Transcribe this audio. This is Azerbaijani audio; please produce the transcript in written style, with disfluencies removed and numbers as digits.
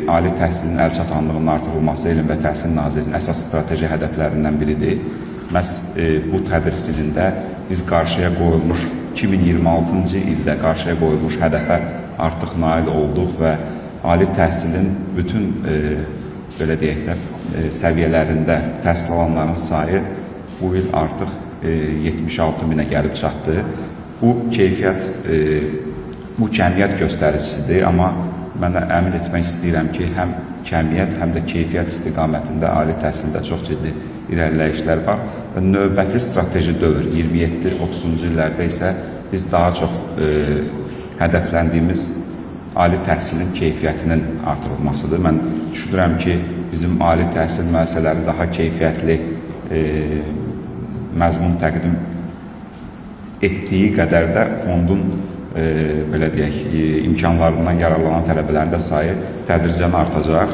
ali təhsilin əlçatanlığının artırılması Elm və Təhsil Nazirliyinin əsas strateji hədəflərindən biridir. Məhz bu tədris ilində biz qarşıya qoyulmuş 2026-cı ildə qarşıya qoyulmuş hədəfə artıq nail olduq və ali təhsilin bütün belə deyək də səviyyələrində təhsil alanların sayı bu il artıq 76 minə gəlib çatdı. Bu keyfiyyət, bu kəmiyyət göstəricisidir, amma mən də əmin etmək istəyirəm ki, həm kəmiyyət, həm də keyfiyyət istiqamətində ali təhsildə çox ciddi irəliləyişlər var və növbəti strateji dövr 27-30-cu illərdə isə biz daha çox hədəfləndiyimiz ali təhsilin keyfiyyətinin artırılmasıdır. Mən düşünürəm ki, bizim ali təhsil müəssisələri daha keyfiyyətli məzmun təqdim etdiyi qədər də fondun belə deyək, imkanlarından yararlanan tələbələrin də sayı tədricən artacaq.